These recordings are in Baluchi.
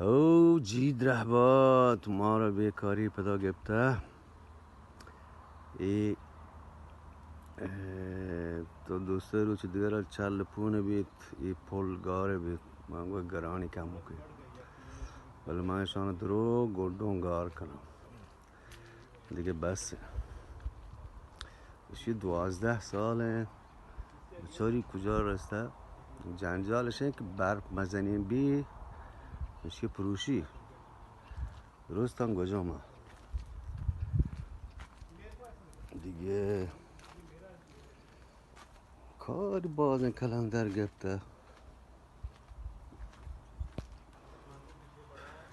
ہو جی درہبات، مارا بیکاری پدا گپتہ۔ اے، اے، تو دوسرے روچ دگرا چل پون بیت، اے پل گار بیت، من گو گرانی کم کے۔ بلے من اشان درو گڈوں گار کناں۔ دگہ بس۔ اشی دوازدہ سال ہیں، بچاری کجا رستہ۔ جنجال اش ہیں کہ برف مزنیں بی، اشی پروشی۔ درستاں گوجاں ما۔ دگہ کار بازیں کلندر گپتہ۔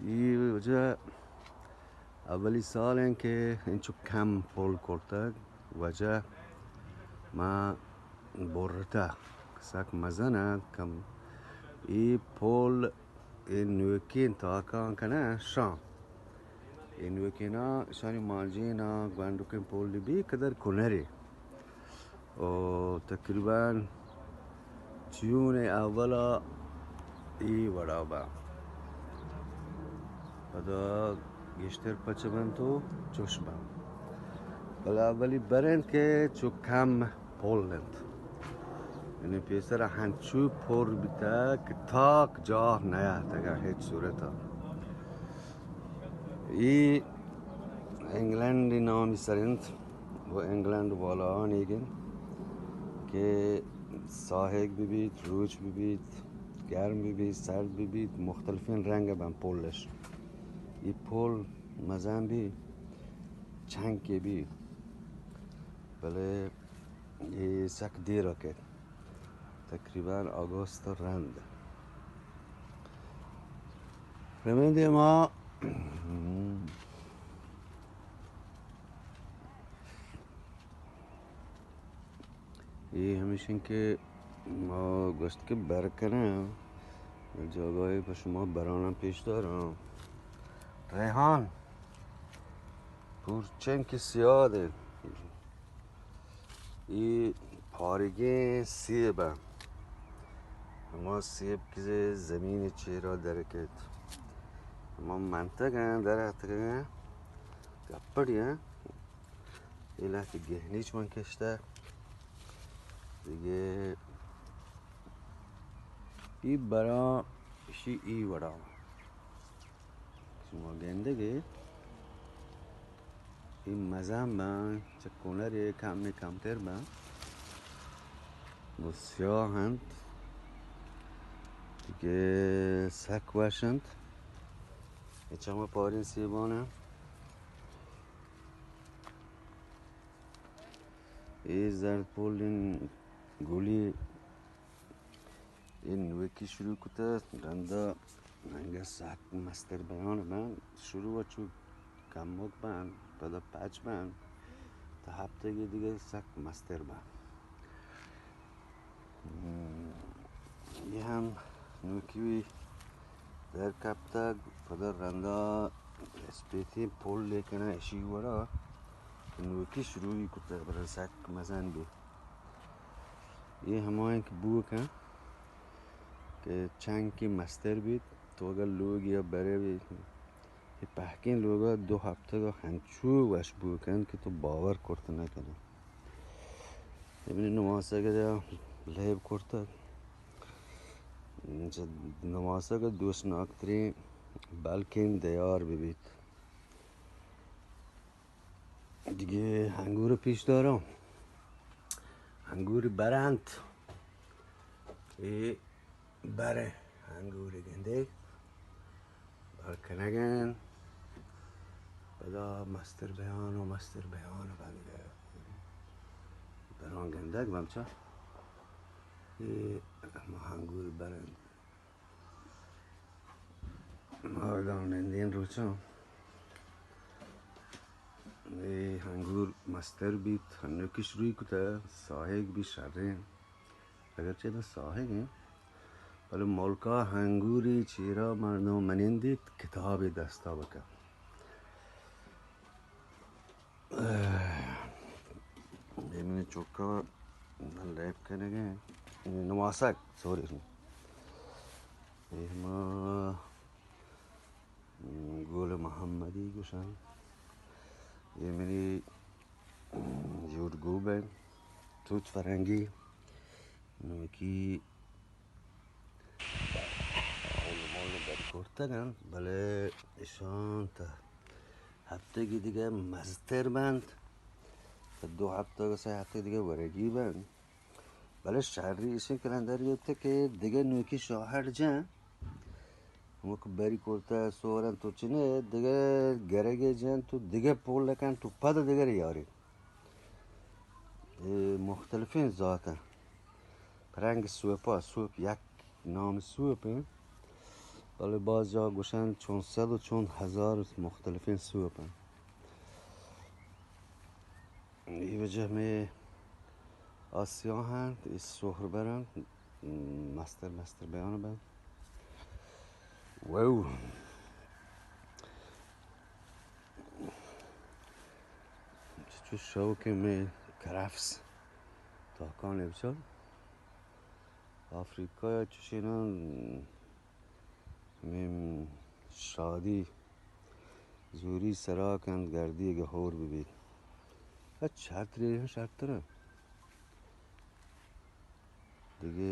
اے وجہ اولی سال ہیں کہ انچو کم پول کرتگ، وجہ ما برتہ سک مزن ات کم۔ اے پول اے نوکیں تاکاں کنہ شاں۔ اے نوکیناں شانی مانجیناں گونڈکیں پولی بی قدر کنرے۔ او تقریباً جون اولا اے وڑا با۔ پدا گیشتر پچ بنت و چش بنت۔ بلے اولی برنت کہ چو کم پل انت۔ یعنی پیسر ہنچو پر بیتگ کہ تاک جاہ نیاتگ ہچ صورت۔ اے انگلینڈ نامی سر انت و انگلینڈ والا آنیگ انت کہ ساہگ ببیت، روچ ببیت، گرم ببیت، سرد ببیت، مختلفیں رنگ بن پلش۔ اے پل مزن بی، چنکے بی، بلے اے سک دیر ء کیت، تقریباً اگست ء رند۔ رمندے ما اے ہمیش انت کہ ما گوشت کہ بر کناں، جاگاہے پہ شما براناں پیش داراں۔ ریحان، پورچیں کہ سیاد انت۔ اے پارگیں سیب انت۔ ہما سیب کہ زمین چیرا درکیت۔ ہما منتگ انت، در اتکگ انت۔ گپڑی انت۔ اے لہتے گہنیچ من کشتہ۔ دگہ اے براں اشی اے وڑا۔ شما گندگے اے مزن بن، چہ کنرے کمے کمتر بن۔ بسیار انت۔ دگہ سک وش انت۔ اے چما پاریں سیبان انت۔ اے زرد پولیں گلی اے نوکی شروع کتہ، رندا انگہ سک مستر بیان بنت۔ شروع ء چو کمک بنت، پدا پچ بنت، تا ہفتگی دگہ سک مستر بنت۔ ہم، اے ہم نوکی در کپتگ، پدا رندا اسپیتیں پل لیکن اشی وڑا کہ نوکی شروعی کتگ، بلے سک مزن بی۔ اے ہمائیں کہ بوکن کہ چنکی مستر بیت، تو اگر لوگی ء برے بیت، اے پہکیں لوگا دو ہفتگا ہنچو وش بوکن کہ تو باور کرت نہ کنے۔ ابن نماسگ ء لیب کرتگ۔ چہ نماسگ ء دوستناکتریں بلکیں دیار بہ بیت۔ دگہ انگور پیش داراں۔ انگور برنت۔ اے برے انگور گندے۔ بر کنگ ء انت۔ پدا مستر بیان و مستر بیان و بندے۔ بران گندگ بمچا۔ اے ہما انگور بر انت۔ ما اگاں نندیں روچاں۔ اے انگور مستر بیت، ہنوکی شروعی کتہ، ساہگ بی شریں۔ اگرچہ نہ ساہگ ہیں، بلے ملکا انگوری چیرا مردم منندیت، کتابے دستا بکن۔ اے منی چکا لیب کنگے، نماسگ، سوری۔ اے ہما محمدی گوشن. اے منی جوڑ گوب انت، توت فرنگی، نوکی اول مول بر کرتگ انت، بلے اشان تا ہفتگی دیگہ مزتر بنت، تا دو ہفتگ و سہ ہفتگ دیگہ ورگی بنت. بلے شری ایشیں کلندر گپتہ کہ دگہ نوکی شوہر جن، ہمک بری کرتہ سورن تو چنے، دگہ گرگے جن تو دگہ پول کن تو پد دگہ یاری. اے مختلفیں ذاتاں. رنگ سوپا، سوپ یک نام سوپ ہیں، بلے باز جا گوشن چون صد و چون ہزار مختلفیں سوپ ہیں. اے وجہ میں آسیاہ انت، اے سہر برنت، مستر مستر بیان بنت. وو. چو شوق میں کرافس تاکان بچار. آفریقہ چشینان میم شادی زوری سرا کنت گردی گہ ہور ببیت. ا چترے شرتر. دگہ